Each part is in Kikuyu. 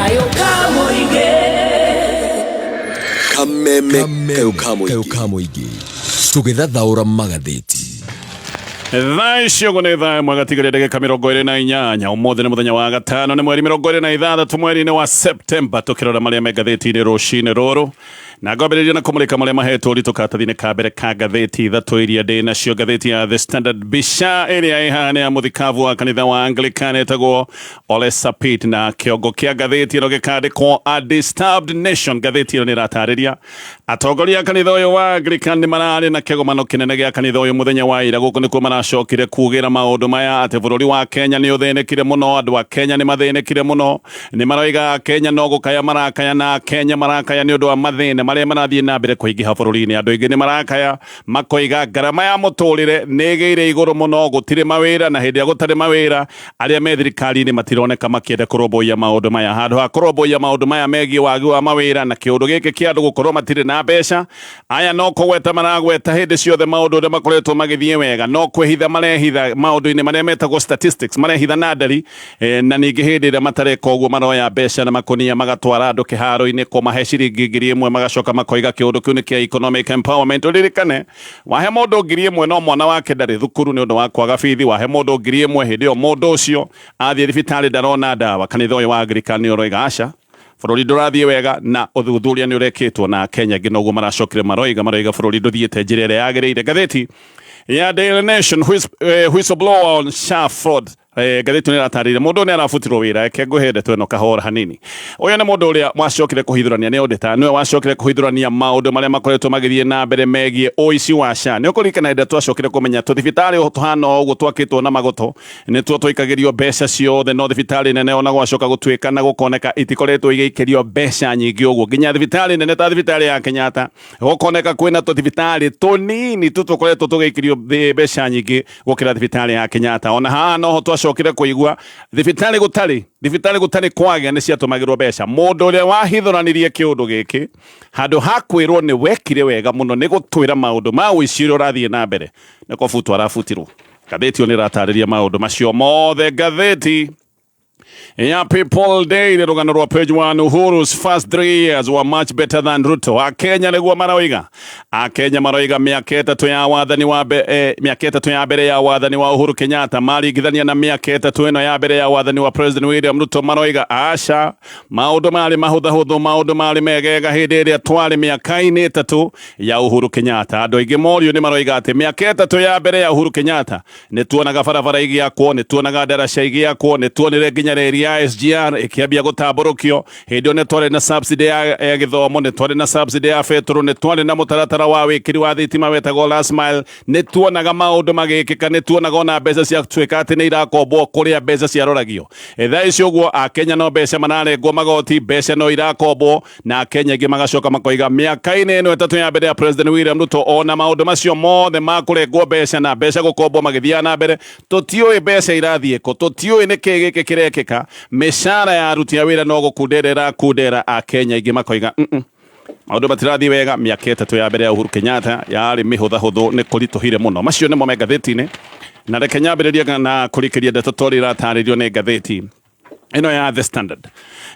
Kayũ ka mũingĩ. Kameme kayũ ka kayũ mũingĩ. Ka mũingĩ tũgĩthathaũra magathĩti. Thaa ici ũguo nĩ thaa 1 gatigaria ndagĩka 28. Ũmũthĩ nĩ mũthenya wa gatano, nĩ mweri 26 mweri-inĩ wa Septemba, tũkĩrora marĩa me ngathĩti-inĩ rũcinĩ rũrũ, na ngwambĩrĩria na kũmũrĩka marĩa mahetwo ũritũ karatathi-inĩ ka mbere ka ngathĩti ithatũ iria ndĩ nacio. Ngathĩti ya The Standard, mbica ĩrĩa ĩ haha nĩ ya mũthikabu wa kanitha wa Anglican ĩtagwo Ole Sapit, na kĩongo kĩa ngathĩti ĩno gĩkandĩkwo "A Disturbed Nation". Ngathĩti ĩno nĩ ĩratarĩria atongoria a kanitha ũyũ wa Anglican nĩ mararĩ na kĩgomano kĩnene gĩa kanitha ũyũ mũthenya wa ira. Gũkũ nĩkuo maracokire kugĩra maũndũ maya atĩ bũrũri wa Kenya nĩ ũthĩnĩkire mũno, andũ a Kenya nĩ mathĩnĩkire mũno. Nĩ maroiga Kenya no gũkaya marakaya, na Kenya marakaya nĩ ũndũ wa mathĩna marĩa marathiĩ na mbere kũingĩha bũrũri-inĩ. Andũ aingĩ nĩ marakaya makoiga ngarama ya mũtũrĩre nĩ ĩgĩire igũrũ mũno, gũtirĩ mawĩra, na hĩndĩ ĩrĩa gũtarĩ mawĩra, arĩa me thirikari-inĩ matironeka makĩenda kũrũmbũiya maũndũ maya. Handũ ha kũrũmbũiya maũndũ maya megiĩ wagi wa mawĩra na kĩũndũ gĩkĩ kĩa andũ gũkorwo matirĩ na mbeca, aya no kũgweta maragweta hĩndĩ ciothe maũndũ ũrĩa makoretwo magĩthiĩ wega, no kwĩhitha marehitha maũndũ-inĩ marĩa metagwo statistics, marehitha na ndari. Na ningĩ hĩndĩ ĩrĩa matareka ũguo, maroya mbeca na makũnia magatwara andũ kĩharo-inĩ kũmahe ciringi 1000, magacoka makoiga kĩũndũ kĩu nĩ kĩa economic empowerment. Ũririkane, wahe mũndũ 1000 no mwana wake ndarĩ thukuru nĩ ũndũ wa kwaga bithi. Wahe mũndũ 1000, hĩndĩ ĩyo mũndũ ũcio athiĩ thibitarĩ ndarona ndawa. Kanitha ũyũ wa Anglican nĩ ũroiga aca, bũrũri ndũrathiĩ wega, na ũthuthuria nĩ ũrekĩtwo na Kenya aingĩ noguo maracokire maroiga bũrũri ndũthiĩte njĩra ĩrĩa yagĩrĩire. Ngathĩti ya Daily Nation, whistleblower on SHA fraud. Ngathĩti nĩ ĩratarĩria mũndũ nĩ arabutirwo wĩra. Reke ngũhe ndeto ĩno kahora hanini. Ũyũ nĩ mũndũ ũrĩa wacokire kũhithũrania, nĩ auditor, nĩwe wacokire kũhithũrania maũndũ marĩa makoretwo magĩthiĩ na mbere megiĩ ũici wa SHA. Nĩ ũkũririkana hĩndĩ ĩrĩa twacokire kũmenya tũthibitarĩ tũhana ũguo twakĩtwo na magoto nĩtuo twaikagĩrio mbeca ciothe, no thibitarĩ nene ona gwacoka gũtuĩka na gũkoneka itikoretwo igĩikĩrio mbeca nyingĩ ũguo, nginya thibitarĩ nene ta thibitarĩ ya Kenyatta, gũkoneka kwĩna tũthibitarĩ tũnini tu tũkoretwo tũgĩikĩrio mbeca nyingĩ gũkĩra thibitarĩ ya Kenyatta. Ona haha noho twacokire kũigua thibitarĩ gũtarĩ kwagĩa nĩ ciatũmagĩrwo mbeca. Mũndũ ũrĩa wahithũranirie kĩũndũ gĩkĩ, handũ ha kwĩrwo nĩ wekire wega mũno nĩ gũtwĩra maũndũ ma ũici ũrĩa ũrathiĩ na mbere, nĩ kũbutwo arabutirwo. Ngathĩti ĩyo nĩ ĩratarĩria maũndũ macio mothe. Ngathĩti ya People Daily, rũgano rwa page 1, "Uhuru's first 3 years were much better than Ruto". Akenya nĩguo maroiga. Akenya maroiga mĩaka 3 ya wathani wa mĩaka 3 ya mbere ya wathani wa Uhuru Kenyatta maringithania na mĩaka 3 ĩno ya mbere ya wathani wa President William Ruto, maroiga aca, maũndũ marĩ mahũthahũthũ, maũndũ marĩ megega hĩndĩ ĩrĩa twarĩ mĩaka-inĩ 3 ya Uhuru Kenyatta. Andũ aingĩ morio nĩ maroiga atĩ mĩaka 3 ya mbere ya Uhuru Kenyatta nĩ tuonaga barabara igĩakwo, nĩ tuonaga ndaraca igĩakwo, nĩ tuonire nginya reri ya SGR ĩkĩambia gũtambũrũkio. Hĩndĩ ĩyo nĩ twarĩ na subsidy ya gĩthomo, nĩ twarĩ na subsidy ya betũrũ, nĩ twarĩ na mũtaratara wa wĩkĩri wa thitima wetagwo last mile. Nĩ tuonaga maũndũ magĩkĩka, nĩ tuonaga ona mbeca ciatuĩka atĩ nĩ irakombwo kũrĩa mbeca ciaroragio. Thaa ici ũguo Akenya no mbeca mararengwo magoti, mbeca no irakombwo, na Akenya aingĩ magacoka makoiga mĩaka-inĩ ĩno 3 ya mbere ya President William Ruto, ona maũndũ macio mothe ma kũrengwo mbeca na mbeca gũkombwo magĩthiaga na mbere, tũtiũĩ mbeca irathiĩ kũ, tũtiũĩ nĩ kĩ gĩkĩ kĩrekĩka, mĩcara ya aruti a wĩra no gũkundera ĩrakundera. Akenya aingĩ makoiga, maũndũ matirathiĩ wega, mĩaka 3 ya mbere ya Uhuru Kenyatta yarĩ mĩhũthahũthũ, nĩ kũritũhire mũno. Macio nĩmo me ngathĩti-inĩ, na reke nyambĩrĩrie na kũrikĩria ndeto torĩa iratarĩrio nĩ ngathĩti ĩno ya The Standard.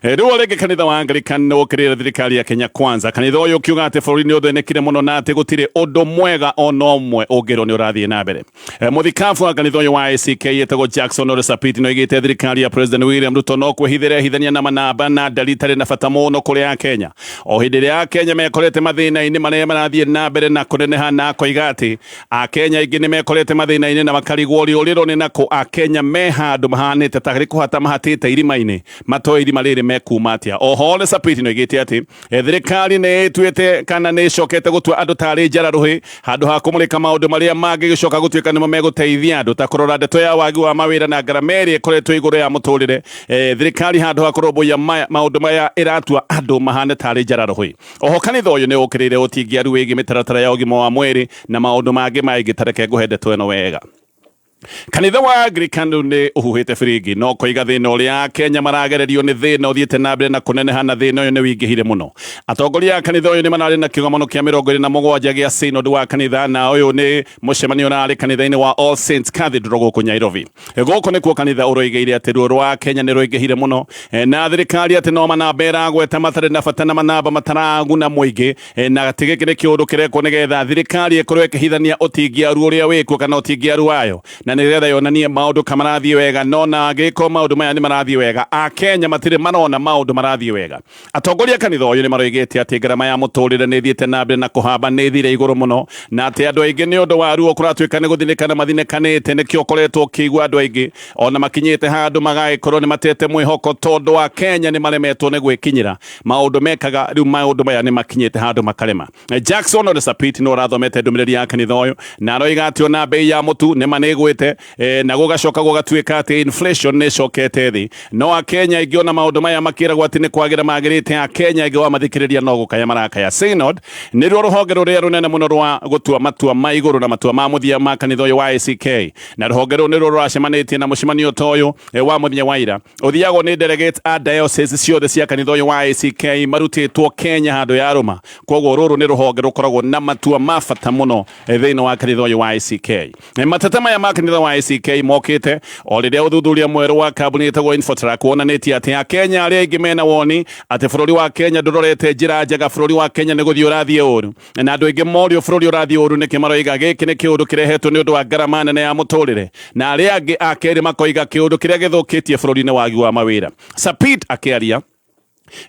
Rĩu o rĩngĩ kanitha wa Anglican nĩ wũkĩrĩire thirikari ya Kenya Kwanza, kanitha ũyũ ũkiuga atĩ bũrũri nĩ ũthĩnĩkire mũno na atĩ gũtirĩ ũndũ mwega ona ũmwe ũngĩrwo nĩ ũrathiĩ na mbere. Mũthikabu wa kanitha ũyũ wa ACK etagwo Jackson Ole Sapit nĩ oigĩte thirikari ya President William Ruto no kwĩhithĩra ĩhithania na manamba na ndari itarĩ na bata mũno kũrĩ Akenya, o hĩndĩ ĩrĩa Akenya mekorete mathĩna-inĩ marĩa marathiĩ na mbere na kũneneha, na akoiga atĩ Akenya aingĩ nĩ mekorete mathĩna-inĩ na makarigwo rĩũrĩro nĩ nakũ. Akenya me handũ mahanĩte tarĩ kũhata mahatĩte irima-inĩ, matoĩ irima rĩrĩ mekuma atĩa. Oho Ole Sapit nĩ oigĩte atĩ thirikari nĩ ĩtuĩte kana nĩ ĩcokete gũtua andũ tarĩ njara rũhĩ, handũ ha kũmũrĩka maũndũ marĩa mangĩgĩcoka gũtuĩka nĩmo megũteithia andũ, ta kũrora ndeto ya wagi wa mawĩra na ngarama ĩrĩa ĩkoretwo igũrũ ya mũtũrĩre. Thirikari handũ ha kũrũmbũiya maũndũ maya ĩratua andũ mahane tarĩ njara rũhĩ. Oho kanitha ũyũ nĩ ũkĩrĩire ũtingiaru wĩgiĩ mĩtaratara ya ũgima wa mwĩrĩ na maũndũ mangĩ maingĩ. Ta reke ngũhe ndeto ĩno wega. Kanitha wa Anglican rĩu nĩ ũhuhĩte biringi no koiga thĩna ũrĩa Kenya maragererio nĩ thĩna ũthiĩte na mbere na kũneneha na thĩna ũyũ nĩ wingĩhire mũno. Atongoria a kanitha ũyũ nĩ mararĩ na kĩgomano kĩa 27 gĩa synod wa kanitha, na ũyũ nĩ mũcemanio ũrarĩ kanitha-inĩ wa All Saints Cathedral gũkũ Nairobi. Gũkũ nĩkuo kanitha ũroigĩire atĩ ruo rwa Kenya nĩ rũingĩhire mũno na thirikari atĩ no manamba ĩragweta matarĩ na bata na manamba mataraguna mũingĩ, na atĩ gĩkĩ nĩ kĩũndũ kĩrekwo nĩgetha thirikari ĩkorwo ĩkĩhithania ũtingiaru ũrĩa wĩkuo kana ũtingiaru wayo, na nĩgetha yonanie maũndũ ka marathiĩ wega. No na angĩkorwo maũndũ maya nĩ marathiĩ wega, Akenya matirĩ marona maũndũ marathiĩ wega. Atongoria a kanitha ũyũ nĩ maroigĩte atĩ ngarama ya mũtũrĩre nĩ ĩthiĩte na mbere na kũhamba, nĩ ĩthire igũrũ mũno, na atĩ andũ aingĩ nĩ ũndũ wa ruo kũratuĩka nĩ gũthinĩkana mathinĩkanĩte. Nĩkĩo ũkoretwo ũkĩigua andũ aingĩ ona makinyĩte handũ magagĩkorwo nĩ matete mwĩhoko tondũ wa Kenya nĩ maremetwo nĩ gwĩkinyĩra maũndũ mekaga. Rĩu maũndũ maya nĩ makinyĩte handũ makarema. Jackson Ole Sapit nĩ ũrathomete ndũmĩrĩri ya kanitha ũyũ na aroiga atĩ ona bei ya mũtu nĩ ma nĩ ĩgwĩte, na gũgacoka gũgatuĩka atĩ inflation nĩ ĩcokete thĩ, no Akenya aingĩ ona maũndũ maya makĩragwo atĩ nĩ kwagĩra magĩrĩte, Akenya aingĩ wamathikĩrĩria no gũkaya marakaya. Synod nĩruo rũhonge rũrĩa rũnene mũno rwa gũtua matua ma igũrũ na matua ma mũthia ma kanitha ũyũ wa ACK, na rũhonge rũu nĩruo rũracemanĩtie na mũcemanio ta ũyũ wa mũthenya wa ira ũthiagwo nĩ delegates a diocese ciothe cia kanitha ũyũ wa ACK marutĩtwo Kenya handũ ya rũma. Koguo rũrũ nĩ rũhonge rũkoragwo na matua ma bata mũno thĩinĩ wa kanitha ũyũ wa ACK. Mateta maya ma kanitha wa ACK mokĩte o rĩrĩa ũthuthuria mwerũ wa kambuni ĩtagwo Infotrack wonanĩtie atĩ Akenya arĩa aingĩ mena woni atĩ bũrũri wa Kenya ndũrorete njĩra njega, bũrũri wa Kenya nĩ gũthiĩ ũrathiĩ ũru, na andũ aingĩ morio bũrũri ũrathiĩ ũru nĩkĩ maroiga gĩkĩ nĩ kĩũndũ kĩrehetwo nĩ ũndũ wa ngarama nene ya mũtũrĩre, na arĩa angĩ a kerĩ makoiga kĩũndũ kĩrĩa gĩthũkĩtie bũrũri nĩ wagi wa mawĩra. Sapit akĩaria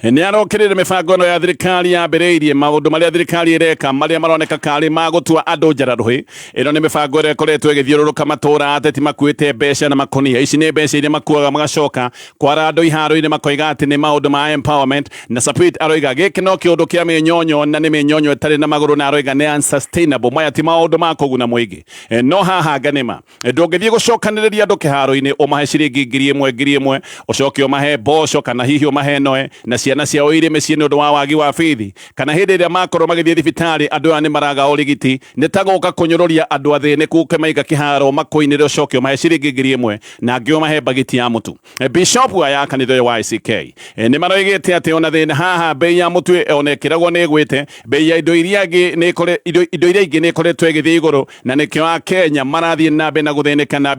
nĩ arokĩrĩire mĩbango ĩno ya thirikari yambĩrĩirie maũndũ marĩa thirikari ĩreka marĩa maroneka karĩ ma gũtua andũ njara rũhĩ. Ĩno nĩ mĩbango ĩrĩa ĩkoretwo ĩgĩthiũrũrũka matũũra, ateti makuĩte mbeca na makonia. Ici nĩ mbeca iria makuaga magacoka kwara andũ iharo-inĩ makoiga atĩ nĩ maũndũ ma empowerment, na Sapit aroiga gĩkĩ no kĩũndũ kĩa mĩnyonyo na nĩ mĩnyonyo ĩtarĩ na magũrũ, na aroiga nĩ unsustainable. Maya ti maũndũ ma kũguna mũingĩ. No haha nganĩma ndũngĩthiĩ gũcokanĩrĩria andũ kĩharo-inĩ ũmahe ciringi 1000 1,000 ũcoke ũmahe mboco kana hihi ũmahe noe na ciana ciao irĩ mĩciĩ nĩ ũndũ wa wagi wa bithi, kana hĩndĩ ĩrĩa makorwo magĩthiĩ thibitarĩ andũ aya nĩ maraga ũrigiti. Nĩ ta gũka kũnyũrũria andũ athĩnĩku ũkĩmaiga kĩharo makũinĩre ũcoke ũmahe ciringi 1000 na angĩ ũmahe mbagiti ya mũtu. Bishop aya kanitha ũyũ wa ACK nĩ maroigĩte atĩ ona thĩna haha bei ya mũtu ona ĩkĩragwo nĩ ĩgwĩte, bei ya indo iria ingĩ nĩ ĩkore, indo iria ingĩ nĩ ĩkoretwo ĩgĩthiĩ igũrũ, na nĩkĩo Akenya marathiĩ na mbere na gũthĩnĩka. Na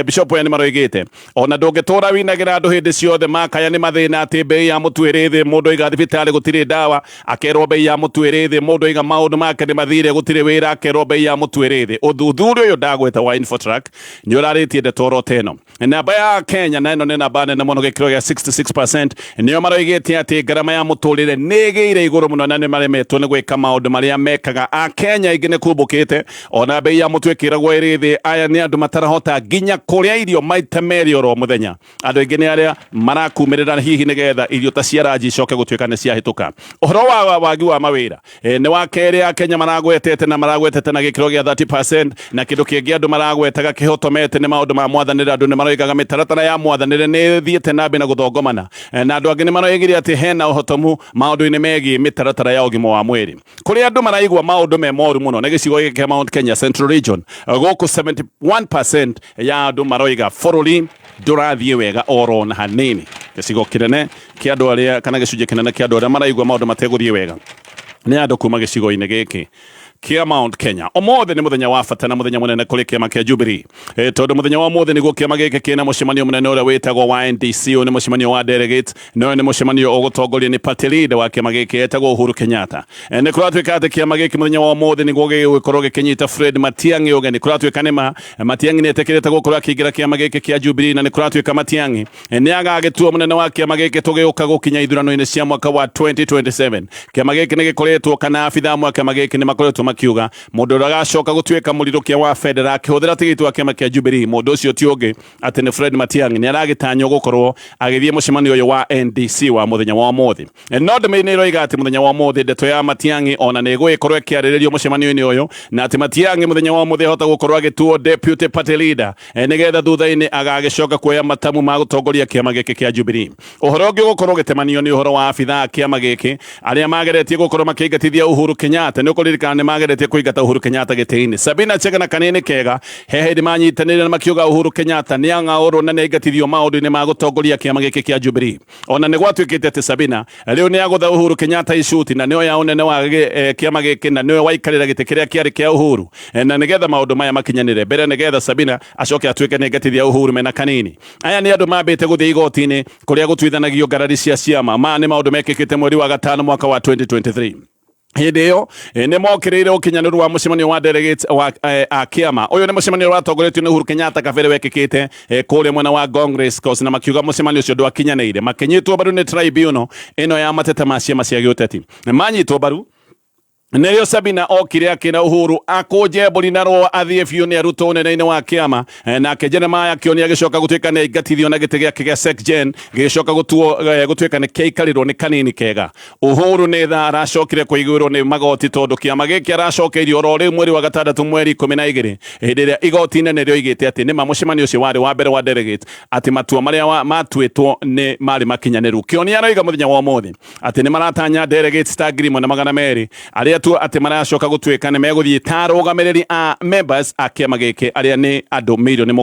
Bishop aya nĩ maroigĩte ona ndũngĩtũra winagĩra andũ hĩndĩ ciothe makaya nĩ mathĩna atĩ bei ya mũtu ĩrĩ thĩ, mũndũ oiga thibitarĩ gũtirĩ ndawa akerwo bei ya mũtu ĩrĩ thĩ, mũndũ oiga maũndũ make nĩ mathire gũtirĩ wĩra akerwo bei ya mũtu ĩrĩ thĩ. Ũthuthuria ũyũ ndagweta wa Infotrack nĩ ũrarĩtie ndeto oro ta ĩno. Namba ya Kenya na ĩno nĩ namba nene mũno gĩkĩro gĩa 66% nĩo maroigĩte atĩ ngarama ya mũtũrĩre nĩ ĩgĩire igũrũ mũno na nĩ maremetwo nĩ gwĩka maũndũ marĩa mekaga. Akenya aingĩ nĩ kumbũkĩte ona bei ya mũtu ĩkĩragwo ĩrĩ thĩ. Aya nĩ andũ matarahota nginya kũrĩa irio maita merĩ oro mũthenya. Andũ aingĩ nĩ arĩa marakumĩrĩra hihi nĩgetha irio ta cia ranji icoke gũtuĩka nĩ ciahĩtũka. Ũhoro wa wagi wa mawĩra nĩ wa kerĩ Akenya maragwetete na maragwetete na gĩkĩro gĩa 30%, na kĩndũ kĩngĩ andũ maragwetaga kĩhotomete nĩ maũndũ ma mwathanĩre. Andũ nĩ maroigaga mĩtaratara ya mwathanĩre nĩ ĩthiĩte na mbere na gũthongomana, na andũ angĩ nĩ maroigire atĩ hena ũhotomu maũndũ-inĩ megiĩ mĩtaratara ya ũgima wa mwĩrĩ. Kũrĩa andũ maraigua maũndũ me moru mũno nĩ gĩcigo gĩkĩ kĩa Mount Kenya Central Region. Gũkũ 71% ya andũ maroiga bũrũri ndũrathiĩ wega oro na hanini. Gĩcigo kĩnene kĩa andũ arĩa kana gĩcunjĩ kĩnene kĩa andũ arĩa maraigua maũndũ mategũthiĩ wega nĩ andũ kuma gĩcigo-inĩ gĩkĩ kĩa Mount Kenya. Ũmũthĩ nĩ mũthenya wa bata na mũthenya mũnene kũrĩ kĩama kĩa Jubilee, tondũ mũthenya wa ũmũthĩ nĩguo kĩama gĩkĩ kĩna mũcemanio mũnene ũrĩa wĩtagwo wa NDC. Ũyũ nĩ mũcemanio wa delegates na ũyũ nĩ mũcemanio ũgũtongorio nĩ party leader wa kĩama gĩkĩ etagwo Uhuru Kenyatta. Nĩ kũratuĩka atĩ kĩama gĩkĩ mũthenya wa ũmũthĩ nĩguo gĩgũkorwo gĩkĩnyita Fred Matiang'i ũgeni. Kũratuĩka nĩ ma Matiang'i nĩ etĩkĩrĩte gũkorwo akĩingĩra kĩama gĩkĩ kĩa Jubilee, na nĩ kũratuĩka Matiang'i nĩ agagĩtua mũnene wa kĩama gĩkĩ tũgĩũka gũkinya ithurano-inĩ cia mwaka wa 2027. Kĩama gĩkĩ nĩ gĩkoretwo kana abithaa amwe a kĩama gĩkĩ nĩ makoretwo makiuga mũndũ ũrĩa agacoka gũtuĩka mũrirũkia wa bendera akĩhũthĩra tigiti wa kĩama kĩa Jubilee, mũndũ ũcio ti ũngĩ atĩ nĩ Fred Matiang'i. Nĩ aragĩtanywo gũkorwo agĩthiĩ mũcemanio ũyũ wa NDC wa mũthenya wa ũmũthĩ. No ndũmĩrĩri nĩ ĩroiga atĩ mũthenya wa ũmũthĩ ndeto ya Matiang'i ona nĩ ĩgũgĩkorwo ĩkĩarĩrĩrio mũcemanio-inĩ ũyũ, na atĩ Matiang'i mũthenya wa ũmũthĩ ahota gũkorwo agĩtuo deputy party leader, nĩgetha thutha-inĩ agagĩcoka kuoya matamu ma gũtongoria kĩama gĩkĩ kĩa Jubilee. Ũhoro ũngĩ ũgũkorwo ũgĩtemanio nĩ ũhoro wa abithaa a kĩama gĩkĩ arĩa mageretie gũkorwo makĩingatithia Uhuru Kenyatta. Nĩ ũkũririkana nĩ mageretie mageretie kũingata Uhuru Kenyatta gĩtĩ-inĩ. Sabina Chege na Kanini Kega he hĩndĩ manyitanĩire na makiuga Uhuru Kenyatta nĩ ang'aũrwo na nĩ aingatithio maũndũ-inĩ ma gũtongoria kĩama gĩkĩ kĩa Jubilee. Ona nĩ gwatuĩkĩte atĩ Sabina rĩu nĩ agũtha Uhuru Kenyatta icuti na nĩoya ũnene wa kĩama gĩkĩ na nĩwe waikarĩra gĩtĩ kĩrĩa kĩarĩ kĩa Uhuru. Na nĩgetha maũndũ maya makinyanĩre mbere, nĩgetha Sabina acoke atuĩke nĩ aingatithia Uhuru mena Kanini. Aya nĩ andũ mambĩte gũthiĩ igoti-inĩ kũrĩa gũtuithanagio ngarari cia ciama. Maya nĩ maũndũ mekĩkĩte mweri wa gatano mwaka wa 2023. Hĩndĩ ĩyo nĩ mokĩrĩire ũkinyanĩru wa mũcemanio wa delegates wa a kĩama. Ũyũ nĩ mũcemanio watongoretio nĩ Uhuru Kenyatta kabere wekĩkĩte kũrĩa mwena wa Ngong Race Course, na makiuga mũcemanio ũcio ndwakinyanĩire. Makĩnyitwo mbaru nĩ tribunal ĩno ya mateta ma ciama cia gĩũteti. Manyitwo mbaru nĩrĩo Sabina okire akĩra Uhuru akũnje mbũri na rũa athiĩ biũ nĩ arutwo ũnene-inĩ wa kĩama. Nake Jeremiah Kĩoni agĩcoka gũtuĩka nĩ aingatithio na gĩtĩ gĩake gĩa SecGen gĩgĩcoka gũtuĩka nĩ kĩaikarĩrwo nĩ Kanini Kega. Uhuru nĩ thaa aracokire kũiguĩrwo nĩ magoti tondũ kĩama gĩkĩ aracokeirio oro rĩu mweri wa gatandatũ mweri 12, hĩndĩ ĩrĩa igoti inene rĩoigĩte atĩ nĩma mũcemanio ũcio warĩ wa mbere wa delegate, atĩ matua marĩa matuĩtwo nĩ marĩ makinyanĩru. Kĩoni aroiga mũthenya wa ũmũthĩ atĩ nĩ maratanya delegates ta 1,200 arĩa tu atĩ maracoka gũtuĩka nĩ megũthiĩ ta arũgamĩrĩri a members a kĩama gĩkĩ arĩa nĩ andũ 7 mirioni.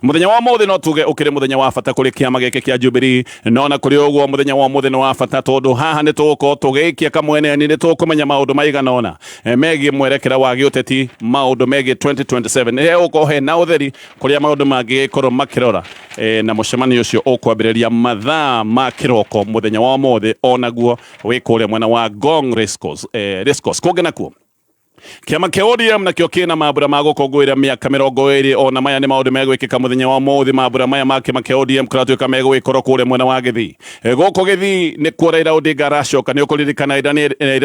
Mũthenya wa ũmũthĩ no tuge ũkĩrĩ mũthenya wa bata kũrĩ kĩama gĩkĩ kĩa Jubilee, no na kũrĩ ũguo mũthenya wa ũmũthĩ nĩ wa bata tondũ haha nĩ tũgũkorwo tũgĩikia kamweneni, nĩ tũkũmenya maũndũ maigana ũna megiĩ mwerekera wa gĩũteti, maũndũ megiĩ 2027. Nĩ hegũkorwo hena ũtheri kũrĩa maũndũ mangĩgĩkorwo makĩrora, na mũcemanio ũcio ũkwambĩrĩria mathaa ma kĩroko mũthenya wa ũmũthĩ, onaguo wĩ kũrĩa mwena wa Ngong Racecourse. Racecourse. Kũngĩ nakuo kĩama kĩa ODM nakĩo kĩna mambura ma gũkũngũĩra mĩaka 20. Ona maya nĩ maũndũ megwĩkĩka mũthenya wa ũmũthĩ. Mambura maya ma kĩama kĩa ODM kũratuĩka megũgĩkorwo kũrĩa mwena wa Gĩthii. Gũkũ Gĩthii nĩ kuo Raila Odinga aracoka. Nĩ ũkũririkana Raila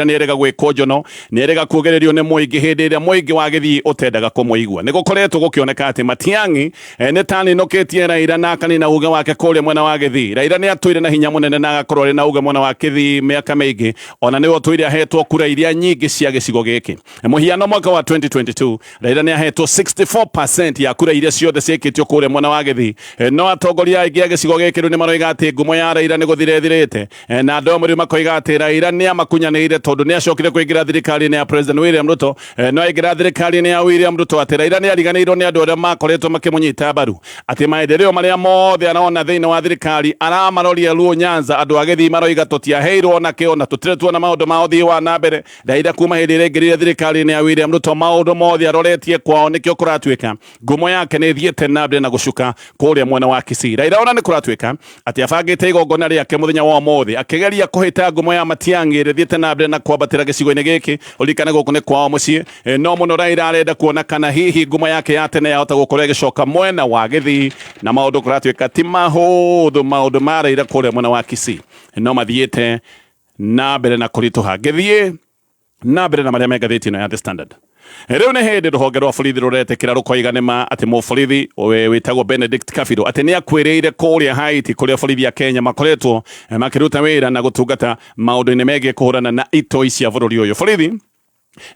nĩ erĩga gwĩkwo njono, nĩ erĩga kuugĩrĩrio nĩ mũingĩ hĩndĩ ĩrĩa mũingĩ wa Gĩthii ũtendaga kũmũigua. Nĩ gũkoretwo gũkĩoneka atĩ Matiang'i nĩ taninũkĩtie Raila na akanina uge wake kũrĩa mwena wa Gĩthii. Raila nĩ atũire na hinya mũnene na agakorwo arĩ na uge mwena wa Gĩthii mĩaka mĩingĩ, ona nĩwe ũtũire ahetwo kura iria nyingĩ cia gĩcigo gĩkĩ. Mũhiano, mwaka wa 2022 Raila nĩ ahetwo 64% ya kura iria ciothe ciĩkĩtio kũrĩa mwena wa Gĩthii. No atongoria aingĩ a gĩcigo gĩkĩ rĩu nĩ maroiga atĩ ngumo ya Raila nĩ gũthira ĩthirĩte, na andũ amwe rĩu makoiga atĩ Raila nĩ amakunyanĩire tondũ nĩ acokire kũingĩra thirikari-inĩ ya President William Ruto. No aingĩra thirikari-inĩ ya William Ruto atĩ Raila nĩ ariganĩirwo nĩ andũ arĩa makoretwo makĩmũnyita mbaru, atĩ maendeleo marĩa mothe arona thĩinĩ wa thirikari aramaroria Luo Nyanza. Andũ a Gĩthii maroiga tũtiaheirwo ona kĩo na tũtirĩ tuona maũndũ ma ũthii wa na mbere. Raila kuma hĩndĩ ĩrĩa aingĩrire thirikari-inĩ ya William Ruto maũndũ mothe aroretie kwao, nĩkĩo kũratuĩka ngumo yake nĩ ĩthiĩte na mbere na gũcuka kũrĩa mwena wa Kisii. Raila ona nĩ kũratuĩka atĩ abangĩte igongona rĩake mũthenya wa ũmũthĩ akĩgeria kũhĩta ngumo ya Matiang'i ĩrĩa ĩthiĩte na mbere na kwambatĩra gĩcigo-inĩ gĩkĩ. Ũririkane gũkũ nĩ kwao mũciĩ. No mũno Raila arenda kuona kana hihi ngumo yake ya tene yahota gũkorwo ĩgĩcoka mwena wa Gĩthii, na maũndũ kũratuĩka ti mahũthũ. Maũndũ ma Raila kũrĩa mwena wa Kisii no mathiĩte na mbere na kũritũha. Ngĩthiĩ na mbere na marĩa me ngathĩti ĩno ya The Standard, rĩu nĩ hĩndĩ rũhonge rwa borithi rũretĩkĩra rũkoiga nĩ ma atĩ mũborithi wĩtagwo Benedict Kabiru atĩ nĩ akuĩrĩire kũrĩa Haiti, kũrĩa borithi ya Kenya makoretwo makĩruta wĩra na gũtungata maũndũ-inĩ megiĩ kũhũrana na itoi cia bũrũri ũyũ. Borithi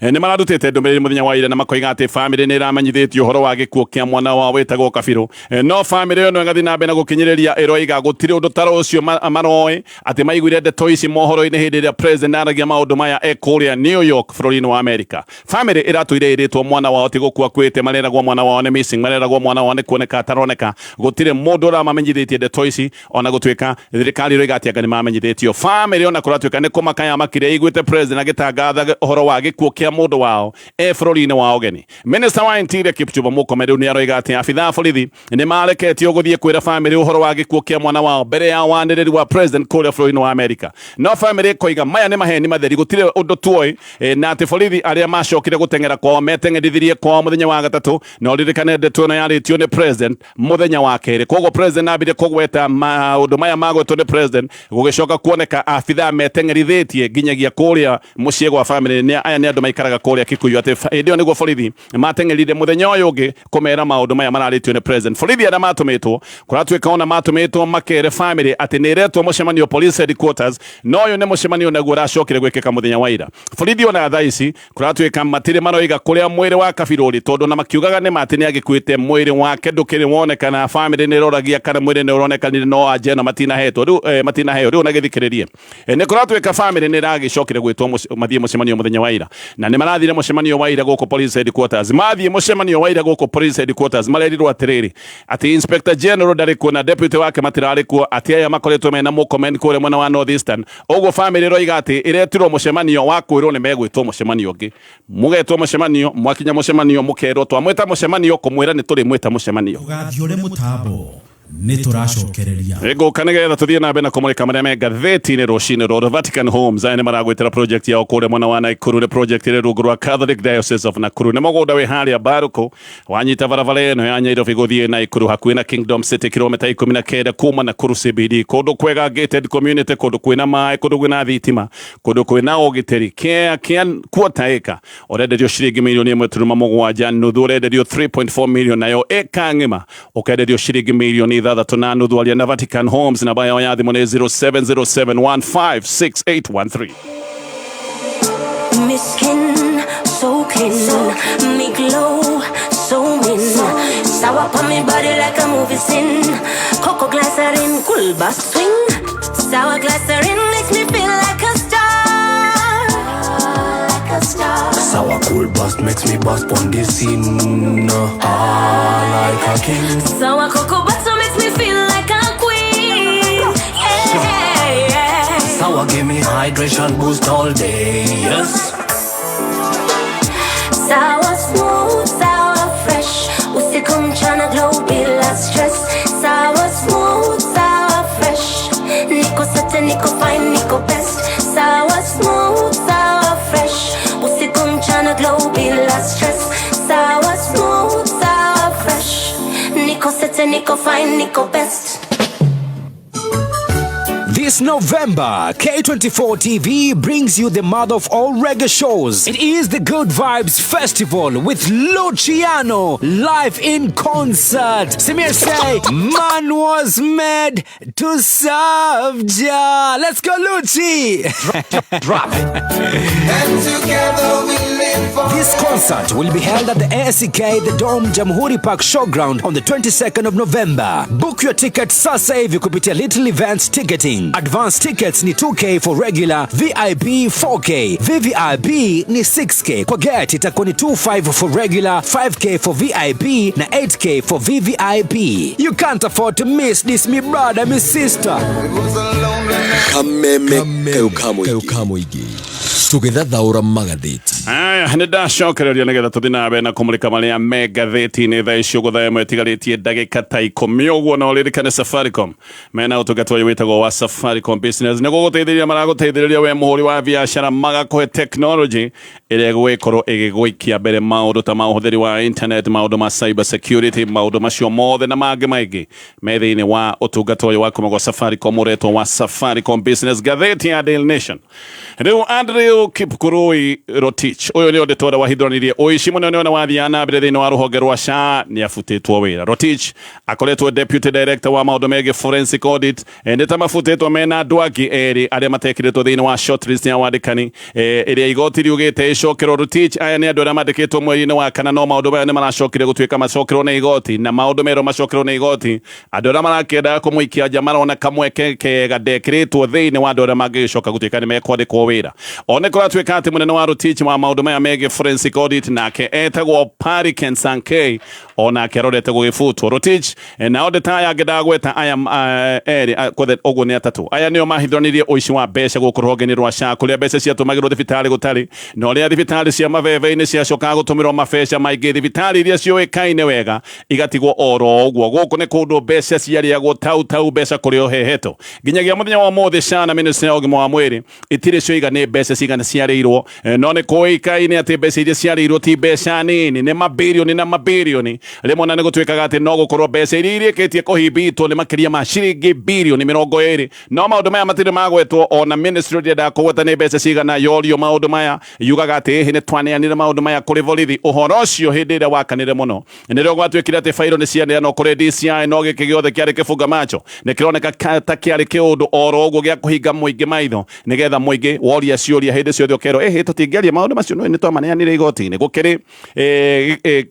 nĩ mararutĩte ndũmĩrĩri mũthenya wa ira na makoiga atĩ bamĩrĩ nĩ ĩramenyithĩtio ũhoro wa gĩkuũ kĩa mwana wao wĩtagwo Kabiru. No bamĩrĩ ĩyo no ĩgathiĩ na mbere na gũkinyĩrĩria, ĩroiga gũtirĩ ũndũ ta ũcio maroĩ, atĩ maiguire ndeto ici mohoro-inĩ hĩndĩ ĩrĩa president aragia maũndũ maya e kũrĩa New York bũrũri-inĩ wa Amerika. Bamĩrĩ ĩratũire ĩrĩtwo mwana wao ti gũkua akuĩte, mareragwo mwana wao nĩ missing, mareragwo mwana wao nĩ kuoneka ataroneka. Gũtirĩ mũndũ ũramamenyithĩtie ndeto ici, ona gũtuĩka thirikari ĩroiga atĩ anga nĩ mamenyithĩtio. Bamĩrĩ ona kũratuĩka nĩ kũmaka yamakire ĩiguĩte president agĩtangatha ũhoro wa gĩkuũ kĩa mũndũ wao e bũrũri-inĩ wa ũgeni. Minister wa Interior Kipchumba Murkomen rĩu nĩ aroiga atĩ abithaa a borithi nĩ mareketio gũthiĩ kwĩra bamĩrĩ ũhoro wa gĩkuũ kĩa mwana wao mbere ya wanĩrĩri wa president kũrĩa bũrũri-inĩ wa Amerika. No bamĩrĩ ĩkoiga maya nĩ maheni matheri, gũtirĩ ũndũ tuoĩ, na atĩ borithi arĩa macokire gũteng'era kwao meteng'erithirie kwao mũthenya wa gatatũ. Na ũririkane ndeto ĩno yarĩtio nĩ president mũthenya wa kerĩ, koguo president ambire kũgweta maũndũ maya magwetwo nĩ president, gũgĩcoka kuoneka abithaa meteng'erithĩtie nginyagia kũrĩa mũciĩ gwa bamĩrĩ. Nĩ aya nĩ andũ maikaraga kũrĩa Kikuyu, atĩ hĩndĩ ĩyo nĩguo borithi mateng'erire mũthenya ũyũ ũngĩ kũmera maũndũ maya mararĩtio nĩ president. Borithi arĩa matũmĩtwo kũratuĩka ona matũmĩtwo makere bamĩrĩ atĩ nĩ ĩretwo mũcemanio police headquarters, no ũyũ nĩ mũcemanio naguo ũracokire gwĩkĩka mũthenya wa ira. Borithi ona thaa ici kũratuĩka matirĩ maroiga kũrĩa mwĩrĩ wa Kabiru ũrĩ, tondũ na makiugaga nĩ ma atĩ nĩ agĩkuĩte, mwĩrĩ wake ndũkĩrĩ wonekana. Bamĩrĩ nĩ ĩroragia kana mwĩrĩ nĩ ũronekanire, no anja ĩno matinahetwo rĩu, matinaheo rĩu. Na gĩthikĩrĩrie, nĩ kũratuĩka bamĩrĩ nĩ ĩragĩcokire gwĩtwo mathiĩ mũcemanio mũthenya wa ira. Na nĩ marathire mũcemanio wa ira gũkũ police headquarters. Mathiĩ mũcemanio wa ira gũkũ police headquarters marerirwo atĩrĩrĩ, atĩ Inspector General ndarĩ kuo na deputy wake matirarĩ kuo, atĩ aya makoretwo mena Murkomen kũrĩa mwena wa North Eastern. Ũguo family ĩroiga atĩ ĩretirwo mũcemanio wa kwĩrwo nĩ megwĩtwo mũcemanio ũngĩ. Mũgetwo mũcemanio, mwakinya mũcemanio mũkerwo twamwĩta mũcemanio kũmwĩra nĩ tũrĩmwĩta mũcemanio. Ndũgathiũre mũtambo nĩ tũracokereria. Nĩngũka nĩgetha tũthiĩ na mbere na kũmũrĩka marĩa me ngathĩti-inĩ rũcinĩ rũrũ. Vatican Homes aya nĩ maragwĩtĩra project yao kũrĩa mwena wa Nakuru. Nĩ project ĩrĩ rungu rwa Catholic Diocese of Nakuru. Nĩ mũgũnda wĩ harĩa Mbarũkũ, wanyita barabara ĩno ya Nairobi gũthiĩ Nakuru hakuhĩ na Kingdom City, kilomita 19 kuma Nakuru CBD. Kũndũ kwega, gated community, kũndũ kwĩna maĩ, kũndũ kwĩna thitima, kũndũ kwĩna ũgitĩri. Kĩa kĩa quarter acre ũrenderio ciringi milioni 1.75, ũrenderio 3.4 million, nayo ĩka ng'ima ũkenderio ciringi milioni 6.5. Aria na Vatican Homes, namba yao ya thimũ nĩ 0707156813. Me skin so clean, me glow so mean. Sour on me body like a movie scene. Cocoa glycerin, cool bass swing. Sour glycerin makes me feel like a star, like a star. Sour cool bust makes me bust on the scene. Ah, like a king. Sour cocoa butter makes me feel like a queen. Yeah. Sour give me hydration boost all day. Yes. Sour smooth, sour fresh. Usiku mchana glow bila stress. Sour smooth, sour fresh. Niko set, niko fine, niko best. Sour smooth, sour fresh. Usiku mchana glow bila stress. Sour smooth, sour fresh. Niko set, niko fine, niko best. This November, K24 TV brings you the mother of all reggae shows. It is the Good Vibes Festival with Luciano live in concert. Samir say, man was made to serve Jah. Let's go, Lucci. Drop it. And together we live for This concert will be held at the ACK The Dome Jamhuri Park Showground on the 22nd of November. Book your ticket sasa hivi kupitia Little Events Ticketing. Advance tickets ni 2K for regular, VIP 4K, VVIP ni 6K. Kwa gate itakuwa ni 25 for regular, 5K for VIP na 8K for VVIP. You can't afford to miss this, me brother, me sister. It was a lonely night. Kameme kayo kamuigi tũgĩthathaũra magathĩti. Aya, nĩ ndacokereria nĩgetha tũthiĩ na mbere na kũmũrĩka marĩa me ngathĩti-inĩ thaa ici ũguo, thaa 1 ĩtigarĩtie ndagĩka ta 10 ũguo. Na ũririkane Safaricom mena ũtungata ũyũ wĩtagwo wa Safaricom Business, nĩ gũgũteithĩrĩria, maragũteithĩrĩria we mũhũri wa biacara, magakũhe technology ĩrĩa ĩgũgĩkorwo ĩgĩgũikia mbere maũndũ ta ma ũhũthĩri wa internet, maũndũ ma cyber security, maũndũ macio mothe na mangĩ maingĩ me thĩinĩ wa ũtungata ũyũ wa kuma gwa Safaricom ũretwo wa Safaricom Business. Ngathĩti ya Daily Nation rĩu, Andrew Kipkurui Rotich, ũyũ nĩ auditor wahithũranirie ũici mũnene ũrĩa wathiaga na mbere thĩinĩ wa rũhonge rwa SHA, nĩ abutĩtwo wĩra. Rotich akoretwo deputy director wa maũndũ megiĩ forensic audit. Nĩ ta mabutĩtwo mena andũ angĩ erĩ arĩa matekĩrĩtwo thĩinĩ wa shortlist ya wandĩkani ĩrĩa igoti riugĩte ĩcokerwo. Rotich, aya nĩ andũ arĩa mandĩkĩtwo mweri-inĩ wa kana, no maũndũ maya nĩ maracokire gũtuĩka macokerwo nĩ igoti, na maũndũ merwo macokerwo nĩ igoti, andũ arĩa marakĩendaga kũmũikia nja marona kamweke kega ndekĩrĩtwo thĩinĩ wa andũ arĩa mangĩgĩcoka gũtuĩka nĩ mekwandĩkwo wĩra. O nĩ kũratuĩka atĩ mũnene wa Rotich wa maũndũ maya megiĩ forensic audit nake etagwo Pariken Sankei, onake arorete gũgĩbutwo. Rotich na auditor aya angĩ ndagweta aya erĩ kwethe ũguo nĩ atatũ, aya nĩo mahithũranirie ũici wa mbeca gũkũ rũhonge-inĩ rwa SHA, kũrĩa mbeca ciatũmagĩrwo thibitarĩ gũtarĩ na ũrĩa thibitarĩ cia mabebe-inĩ ciacokaga gũtũmĩrwo mabeca maingĩ, thibitarĩ iria ciũĩkaine wega igatigwo oro ũguo. Gũkũ nĩ kũndũ mbeca ciarĩagwo tau tau, mbeca kũrĩ ũhehetwo. Nginyagia mũthenya wa ũmũthĩ SHA na ministry ya ũgima wa mwĩrĩ itirĩ cioiga nĩ mbeca cigana ciarĩirwo, no nĩ kũĩkaine atĩ mbeca iria ciarĩirwo ti mbeca nini, nĩ mabirioni na mabirioni. Rĩmwe na nĩ gũtuĩkaga atĩ no gũkorwo mbeca iria irĩkĩtie kũhimbitwo nĩ makĩria ma ciringi birioni 20, no maũndũ maya matirĩ magwetwo. Ona ministry ndĩendaga kũgweta nĩ mbeca cigana. Yorio maũndũ maya yugaga atĩ ĩhĩ nĩ twaneanire maũndũ maya kũrĩ borithi. Ũhoro ũcio hĩndĩ ĩrĩa wakanire mũno nĩrĩo gwatuĩkire atĩ bairo nĩ cianeanwo kũrĩ DCI, no gĩkĩ gĩothe kĩarĩ kĩbunga macho, nĩ kĩroneka ta kĩarĩ kĩũndũ oro ũguo gĩa kũhinga mũingĩ maitho, nĩgetha mũingĩ woria ciũria hĩndĩ ciothe ũkerwo ĩhĩ tũtingĩaria maũndũ. Macio nĩ twamaneanire igoti-inĩ. Gũkĩrĩ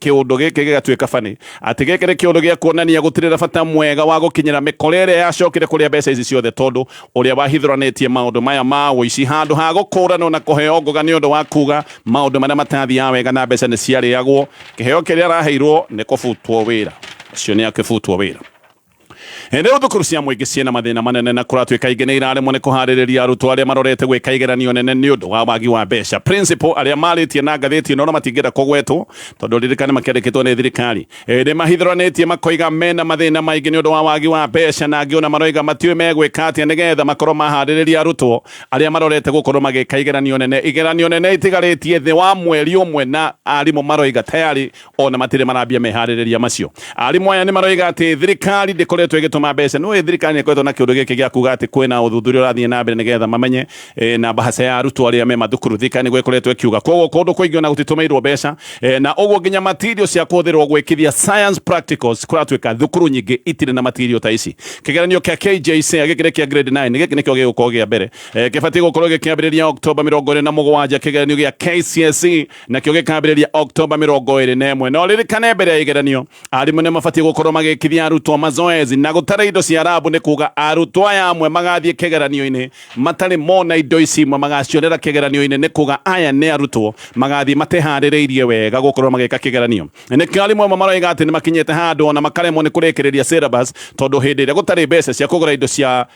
kĩũndũ gĩkĩ gĩgatuĩka bani atĩ gĩkĩ nĩ kĩũndũ gĩa kuonania gũtirĩ na bata mwega wa gũkinyĩra mĩkora ĩrĩa yacokire kũrĩa mbeca ici ciothe, tondũ ũrĩa wahithũranĩtie maũndũ maya ma ũici handũ ha gũkũranwo na kũheo ngoga nĩ ũndũ wa kuga maũndũ marĩa matathiaga wega na mbeca nĩ ciarĩagwo, kĩheo kĩrĩa araheirwo nĩ kũbutwo wĩra. Ũcio nĩ akĩbutwo wĩra. Rĩu thukuru cia mũingĩ ciĩna mathĩna manene na kũratuĩka ingĩ nĩ iraremwo nĩ kũharĩrĩria arutwo arĩa marorete gwĩka igeranio nene nĩ ũndũ wa wagi wa mbeca. Principal arĩa marĩtie na ngathĩti ĩno na matingĩenda kũgwetwo tondũ ririkane makĩandĩkĩtwo nĩ thirikari, nĩ mahithũranĩtie makoiga mena mathĩna maingĩ nĩ ũndũ wa wagi wa mbeca, na angĩ ona maroiga matiũĩ megwĩka atĩa nĩgetha makorwo maharĩrĩria arutwo arĩa marorete gũkorwo magĩka igeranio nene. Igeranio nene itigarĩtie thĩ wa mweri ũmwe na arimũ maroiga tayari ona matirĩ marambia meharĩrĩria macio. Arimũ aya nĩ maroiga atĩ thirikari ndĩkoretwo ĩgĩtũma mbeca. Nĩ thirikari nĩ ĩkoretwo na kĩũndũ gĩkĩ gĩa kuga atĩ kwĩna ũthuthuria ũrathiĩ na mbere nĩgetha mamenye na mbahaca ya arutwo arĩa me mathukuru. Thirikari nĩguo ĩkoretwo ĩkiuga, koguo kũndũ kũingĩ ona gũtitũmĩirwo mbeca, na ũguo nginya material cia kũhũthĩrwo gwĩkithia science practicals kũratuĩka thukuru nyingĩ itirĩ na material ta ici. Kĩgeranio kĩa KJC gĩkĩ nĩ kĩa grade 9, gĩkĩ nĩkĩo gĩgũkorwo gĩa mbere, kĩbatiĩ gũkorwo gĩkĩambĩrĩria Oktoba 27. Kĩgeranio gĩa KCSE nakĩo gĩkambĩrĩria Oktoba 21. No ririkane mbere ya igeranio arimũ nĩ mabatiĩ gũkorwo magĩkithia arutwo mazoezi, na gũtarĩ indo cia rabu nĩ kuga arutwo aya amwe magathiĩ kĩgeranio-inĩ matarĩ mona indo ici imwe magacionera kĩgeranio-inĩ, nĩ kuga aya nĩ arutwo magathiĩ mateharĩrĩirie wega gũkorwo magĩka kĩgeranio. Nĩkĩo arimũ amwe maroiga atĩ nĩ makinyĩte handũ ona makaremwo nĩ kũrĩkĩrĩria syllabus, tondũ hĩndĩ ĩrĩa gũtarĩ mbeca cia kũgũra indo cia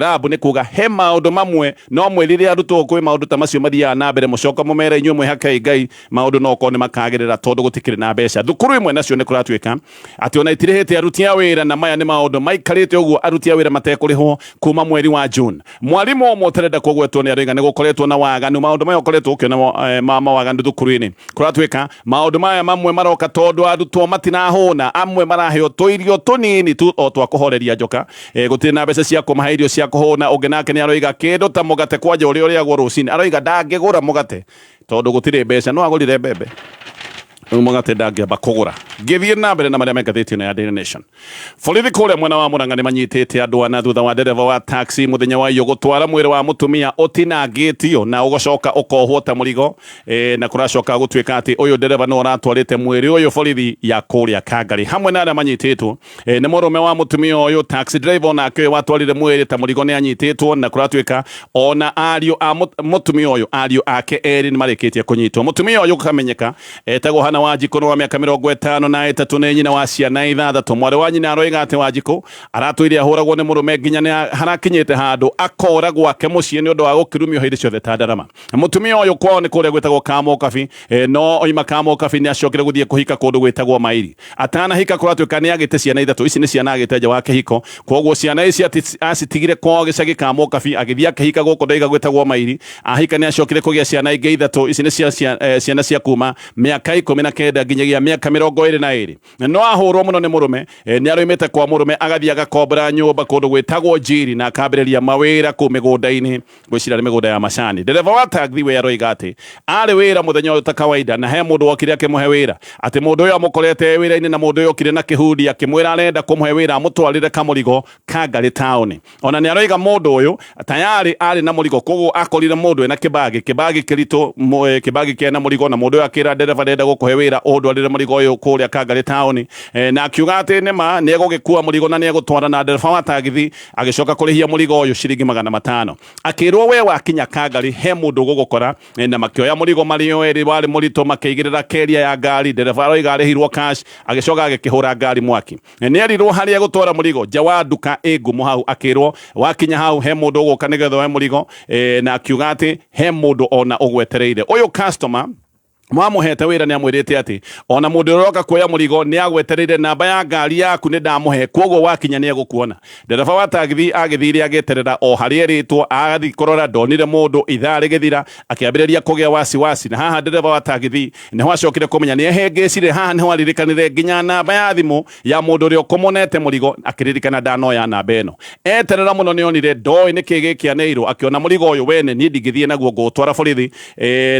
rabu nĩ kuga he maũndũ mamwe no mwĩrire arutwo kwĩ maũndũ ta macio mathiaga na mbere, mũcoka mũmere inyuĩ mwĩhakei Ngai maũndũ no korwo nĩ makagĩrĩra tondũ gũtikĩrĩ na mbeca. Thukuru imwe nacio nĩ kũratuĩka atĩ ona itirĩhĩte aruti a wĩra, na maya nĩ maũndũ maikarĩte ũguo aruti a wĩra matekũrĩhwo kuma mweri wa June. Mwarimũ ũmwe ũtarenda kũgwetwo nĩ aroiga nĩ gũkoretwo na waganu, maũndũ maya ũkoretwo ũkĩona ma mawaganu thukuru-inĩ. Kũratuĩka maũndũ maya mamwe maroka tondũ arutwo matirahũna, amwe maraheo tũirio tũnini tu o twa kũhoreria njoka, gũtirĩ na mbeca cia kũmahe irio cia kũhũna. Ũngĩ nake nĩ aroiga kĩndũ ta mũgate kwanja ũrĩa ũrĩagwo rũcinĩ, aroiga ndangĩgũra mũgate tondũ gũtirĩ mbeca, no agũrire mbembe rĩu mũgate ndangĩamba kũgũra. Ngĩthiĩ na mbere na marĩa me ngathĩti ĩno ya Daily Nation, borithi kũrĩa mwena wa Murang'a nĩ manyitĩte andũ ana thutha wa ndereba wa taxi mũthenya wa iyo gũtwara mwĩrĩ wa mũtumia ũtinangĩtio na ũgacoka ũkohwo ta mũrigo, na kũracoka gũtuĩka atĩ ũyũ ndereba nĩ ũratwarĩte mwĩrĩ ũyũ borithi ya kũrĩa Kangari. Hamwe na arĩa manyitĩtwo nĩ mũrũme wa mũtumia ũyũ, taxi driver onake ũyũ watwarire mwĩrĩ ta mũrigo nĩ anyitĩtwo, na kũratuĩka ona ariũ a mũtumia ũyũ, ariũ ake erĩ nĩ marĩkĩtie kũnyitwo. Mũtumia ũyũ kamenyeka etagwo Hana Wanjikũ, nĩ wa mĩaka 53, nĩ nyina wa ciana 6. Mwarĩ wa nyina aroiga atĩ Wanjikũ aratũire ahũragwo nĩ mũrũme nginya nĩ harakinyĩte handũ akora gwake mũciĩ nĩ ũndũ wa gũkirumio hĩndĩ ciothe ta ndarama. Mũtumia ũyũ kwao nĩ kũrĩa gwĩtagwo Kamokabi, no oima Kamokabi nĩ acokire gũthiĩ kũhika kũndũ gwĩtagwo Mairi. Atanahika kũratuĩka nĩ agĩte ciana 3, ici nĩ ciana agĩte nja wa kĩhiko, koguo ciana ici acitigire kwao gĩcagi Kamokabi, agĩthiĩ akĩhika gũkũ ndoiga gwĩtagwo Mairi. Ahika nĩ acokire kũgĩa ciana ingĩ 3, ici nĩ ciana cia kuma mĩaka 19 nginyagia mĩaka 22. No ahũrwo mũno nĩ mũrũme, nĩ aroimĩte kwa mũrũme agathiĩ agakombora nyũmba kũndũ gwĩtagwo Njiri na akambĩrĩria mawĩra kũu mĩgũnda-inĩ, ngwĩciria nĩ mĩgũnda ya macani. Ndereba wa taxi we aroiga atĩ arĩ wĩra mũthenya ũyũ ta kawaida, na he mũndũ wokire akĩmũhe wĩra, atĩ mũndũ ũyũ amũkorete wĩra-inĩ, na mũndũ ũyũ okire na kĩhundi akĩmwĩra arenda kũmũhe wĩra amũtwarĩre kamũrigo Kangarĩ taũni. Ona nĩ aroiga mũndũ ũyũ tayarĩ arĩ na mũrigo, koguo akorire mũndũ ena kĩbagi, kĩbagi kĩritũ, kĩbagi kĩna mũrigo, na mũndũ ũyũ akĩra ndereba ndenda gũkũhe wĩra ũndwarĩre mũrigo ũyũ kũrĩa Kangarĩ taũni, na akiuga atĩ nĩma nĩ egũgĩkua mũrigo na nĩ egũtwara, na ndereba wa tagithi agĩcoka kũrĩhia mũrigo ũyũ ciringi 500. Akĩrwo we wakinya Kangarĩ he mũndũ ũgũgũkora, na makĩoya mũrigo marĩ o erĩ warĩ mũritũ, makĩigĩrĩra keria ya ngari. Ndereba aroiga arĩhirwo cash, agĩcoka agĩkĩhũra ngari mwaki. Nĩ erirwo harĩa egũtwara mũrigo nja wa nduka ĩ ngumo hau, akĩrwo wakinya hau he mũndũ ũgũka nĩgetha oe mũrigo, na akiuga atĩ he mũndũ ona ũgwetereire. Ũyũ customer mwamũhete wĩra nĩ amwĩrĩte atĩ ona mũndũ ũrĩa ũroka kuoya mũrigo nĩ agwetereire, namba ya ngari yaku nĩ ndamũhe, koguo wakinya nĩ egũkuona. Ndereba wa taxi agĩthire agĩeterera o harĩa erĩtwo, agathiĩ kũrora ndonire mũndũ, ithaa rĩgĩthira akĩambĩrĩria kũgĩa wasiwasi. Na haha ndereba wa taxi nĩho acokire kũmenya nĩ ehĩngĩcire, haha nĩho aririkanire nginya namba ya thimũ ya mũndũ ũrĩa ũkũmũnete mũrigo, akĩririkana ndanoya namba ĩno. Eterera mũno nĩ onire ndoĩ nĩkĩ gĩkĩanĩirwo, akĩona mũrigo ũyũ wene niĩ ndingĩthiĩ naguo ngũũtwara borithi,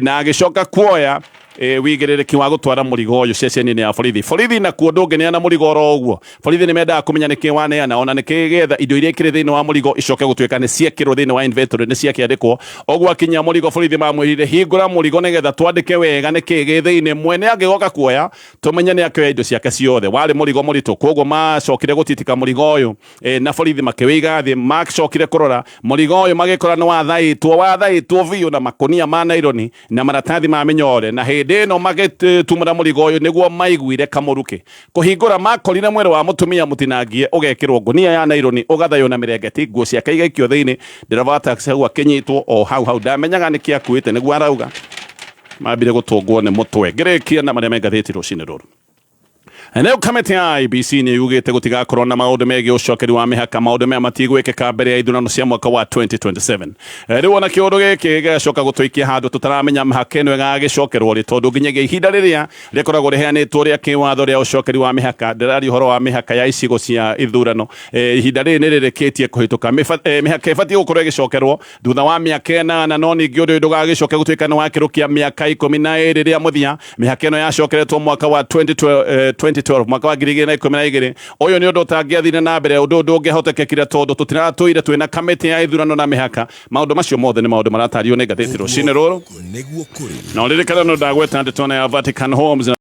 na agĩcoka kuoya Wigĩrĩrĩki wa gũtwara mũrigo ũyũ ceceni-inĩ ya borithi. Borithi nakuo ndũngĩneana mũrigo oro ũguo. Borithi nĩ mendaga kũmenya nĩkĩ waneana, ona nĩkĩ getha indo iria ikĩrĩ thĩinĩ wa mũrigo icoke gũtuĩka nĩ ciekĩrwo thĩinĩ wa inventory, nĩ ciakĩandĩkwo. Ũguo akinyia mũrigo borithi mamwĩrire hingũra mũrigo nĩgetha twandĩke wega nĩkĩ gĩ thĩinĩ, mwene angĩgoka kuoya tũmenye nĩ akĩoya indo ciake ciothe. Warĩ mũrigo mũritũ, koguo macokire gũtitika mũrigo ũyũ na borithi makĩwĩiga thĩ. Macokire kũrora mũrigo ũyũ magĩkora nĩ wathaĩtwo, wathaĩtwo biũ na makũnia ma naironi na maratathi ma mĩnyore. Na hĩndĩ ĩno magĩtumũra mũrigo ũyũ nĩguo maiguire kamũrukĩ kũhingũra, makorire mwĩrĩ wa mũtumia mũtinangie ũgekĩrwo ngũnia ya naironi, ũgathaywo na mĩrengeti, nguo ciake igaikio thĩinĩ. Ndereba wa taxi hau akĩnyitwo o hau hau, ndamenyaga nĩkĩ akuĩte, nĩguo arauga mambire gũtũngwo nĩ mũtwe. Ngĩrĩkia na marĩa me ngathĩti rũcinĩ rũrũ. Nayo kamĩtĩ ya IEBC nĩ yugĩte gũtigakorwo na maũndũ megiĩ ũcokeri wa mĩhaka. Maũndũ maya matigwĩkĩka mbere ya ithurano cia mwaka wa 2027. Rĩu ona kĩũndũ gĩkĩ gĩgacoka gũtũikia handũ tũtaramenya mĩhaka ĩno ĩgagĩcokerwo rĩ, tondũ nginyagia ihinda rĩrĩa rĩkoragwo rĩheanĩtwo rĩa kĩwatho rĩa ũcokeri wa mĩhaka, ndĩraria ũhoro wa mĩhaka ya icigo cia ithurano, ihinda rĩrĩ nĩ rĩrĩkĩtie kũhĩtũka. Mĩhaka ĩbatiĩ gũkorwo ĩgĩcokerwo thutha wa mĩaka 8, no ningĩ ũndũ ũyũ ndũgagĩcoke gũtuĩka nĩ wakĩrũkia mĩaka 12. Rĩa mũthia mĩhaka ĩno yacokeretwo mwaka wa 2012, mwaka wa 2012. Ũyũ nĩ ũndũ ũtangĩathire na mbere, ũndũ ndũngĩhotekekire tondũ tũtiratũire twĩna kamĩtĩ ya ithurano na mĩhaka. Maũndũ macio mothe nĩ maũndũ maratario nĩ ngathĩti rũcinĩ rũrũ. Nĩguo kũrĩ. Na ũririkane no ndagweta ndeto ya Vatican Homes.